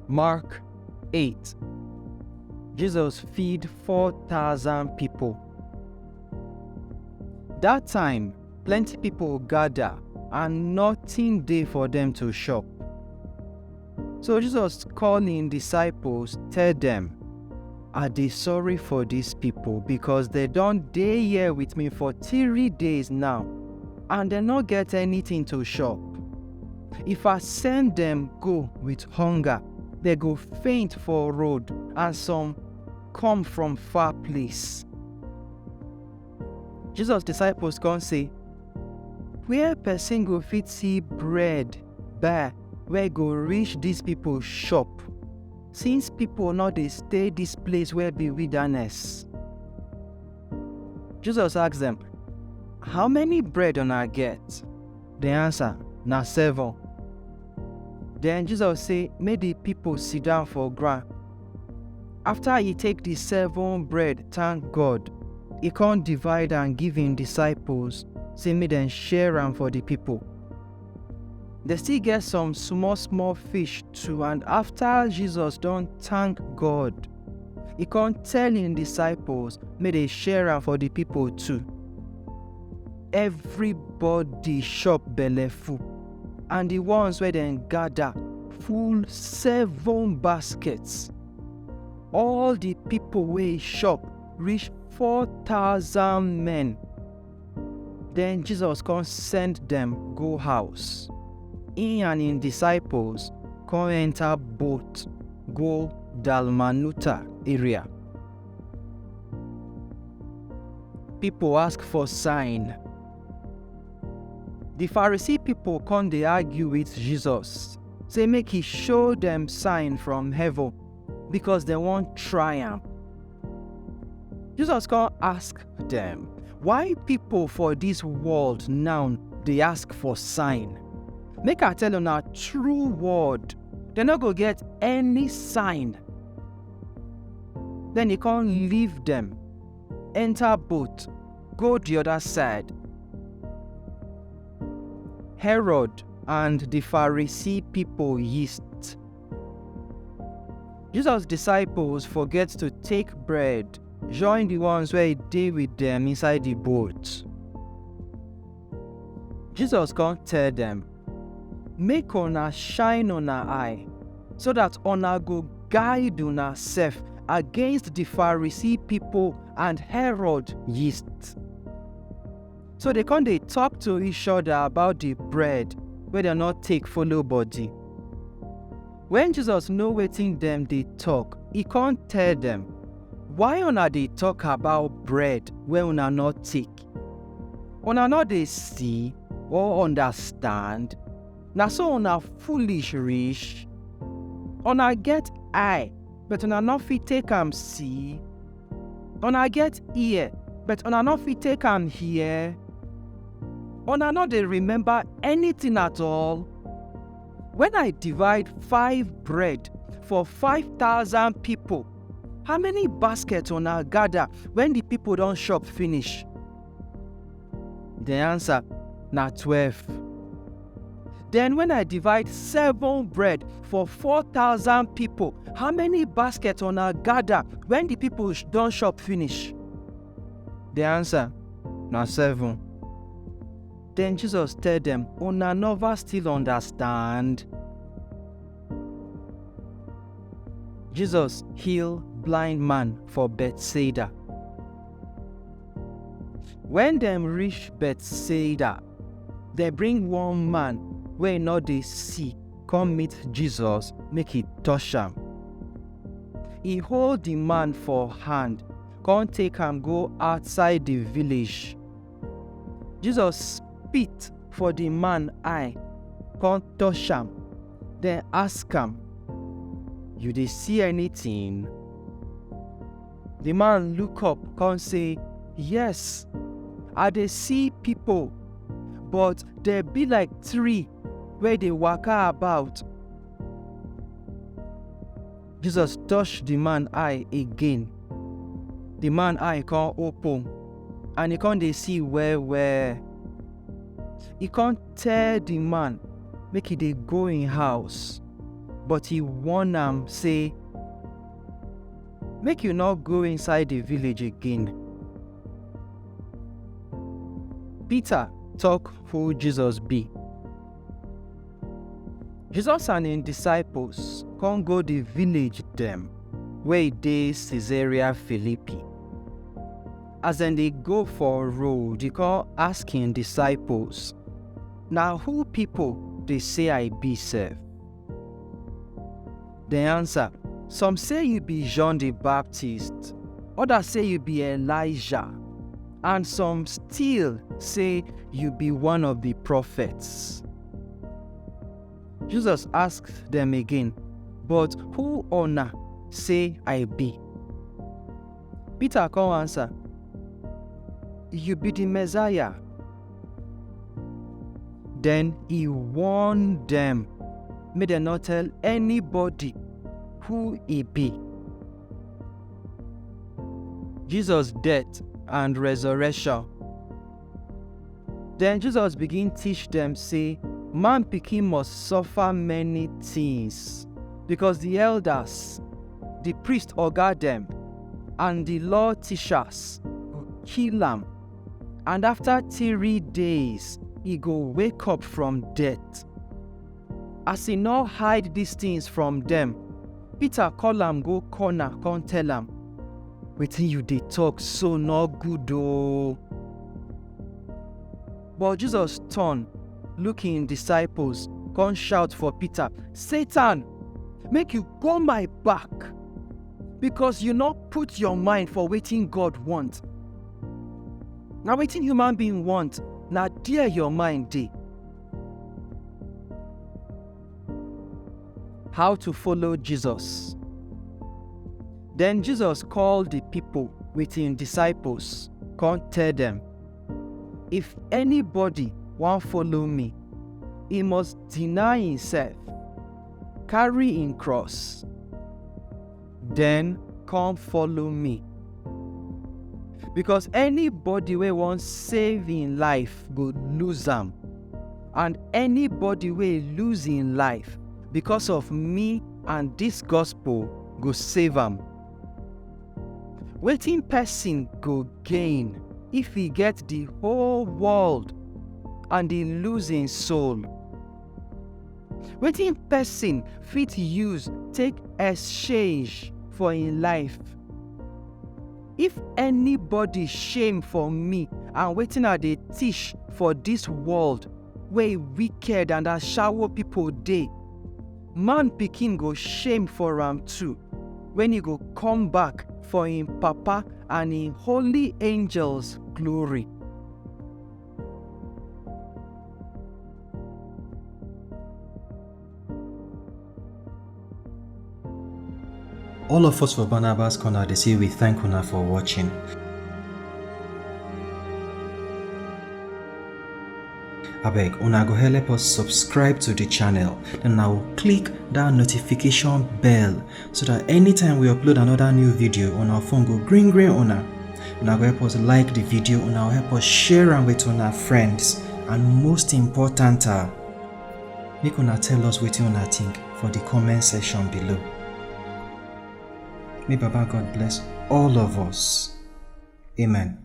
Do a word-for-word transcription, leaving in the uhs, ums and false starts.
Mark eight. Jesus feed four thousand people. That time, plenty people gather and nothing dey for them to chop. So Jesus call him disciples, tell them, "I dey sorry for these people because they don dey here with me for three days now and they no get anything to chop. If I send them go with hunger, they go faint for road and some come from far place." Jesus disciples come say, "Where person go fit see bread buy wey go reach these people chop, since people no dey stay this place wey be wilderness?" Jesus ask them, "How many bread una get?" They answer, "Na seven." Then Jesus say make the people sit down for ground. After he take the seven bread, thank God, he come divide and give him disciples, say make dem share am for the people. They still get some small small fish too, and after Jesus don thank God, he come tell him disciples make they share am for the people too. Everybody chop belle full, and the ones wey dem gather full seven baskets. All the people wey chop reach four thousand men. Then Jesus come send them go house. He and him disciples come enter boat go Dalmanuta area. People ask for sign. The Pharisee people come dey argue with Jesus, say make he show them sign from heaven because they wan try am. Jesus come ask them, "Why people for this world now dey ask for sign? Make I tell una true word, they no go get any sign." Then he come leave them, enter boat, go the other side. Herod and the Pharisee people yeast. Jesus disciples forget to take bread, join the ones wey dey with them inside the boat. Jesus come tell them, "Make una shine una eye, so that una go guide una self against the Pharisee people and Herod yeast." So they come dey talk to each other about the bread wey dem no take follow body. When Jesus know wetin dem dey talk, he come tell them, "Why una dey talk about bread wey una no take? Una no dey see or understand? Na so una foolish reach? Una get eye, but una no fit take am see? Una get ear, but una no fit take am hear? Una no dey remember anything at all? When I divide five bread for five thousand people, how many basket una gather when the people don chop finish?" They answer, "Na twelve." "Then when I divide seven bread for four thousand people, how many basket una gather when the people sh- don chop finish?" They answer, "Na seven." Then Jesus tell them, "Una never still understand?" Jesus heal blind man for Bethsaida. When dem reach Bethsaida, dem bring one man wey no dey see come meet Jesus, make he touch am. He hold the man for hand, come take am go outside the village. Jesus spit for the man eye, come touch am, then ask am, "You dey see anything?" The man look up, come say, "Yes, I dey see people, but dem be like tree wey dey waka about." Jesus touch the man eye again. The man eye come open and he come dey see well well. He come tell the man make he dey go in house, but he warn am say make you not go inside the village again. Peter talk who Jesus be. Jesus and him disciples come go the village dem wey dey Caesarea Philippi. As dem dey go for road, he come ask him disciples, "Na who people dey say I be sef?" Dem answer, "Some say you be John the Baptist, others say you be Elijah, and some still say you be one of the prophets." Jesus asked them again, "But who una say I be?" Peter come answer, "You be the Messiah." Then he warned them, make dem not tell anybody who he be. Jesus' death and resurrection. Then Jesus begin teach them say, man pikin must suffer many things, because the elders, the priest oga dem, and the law teachers go kill am, and after three days he go wake up from death. As he no hide these things from them, Peter call am go corner, come tell am, "Wetin you dey talk so no good o." But Jesus turn, look him disciples, come shout for Peter, "Satan, make you go my back, because you no put your mind for wetin God want. Na wetin human being want, na there your mind dey." How to follow Jesus. Then Jesus call the people with him disciples, come tell them, "If anybody wan follow me, he must deny himself, carry him cross, then come follow me. Because anybody wey wan save him life go lose am, and anybody wey lose him life because of me and this gospel go save am. Wetin person go gain if he get the whole world and he lose him soul? Wetin person fit use take exchange for him life? If anybody shame for me and wetin I dey teach for this world wey wicked and ashawo people dey, man pikin go shame for am too, when he go come back for him papa and him holy angels glory." All of us for Barnabas Corner dey say we thank una for watching. Abeg, una go help us subscribe to the channel, then una go click that notification bell so that anytime we upload another new video, una phone go green green una. Una go help us like the video, una go help us share am with una friends, and most important, ah, make una tell us wetin una think for the comment section below. May Baba God bless all of us. Amen.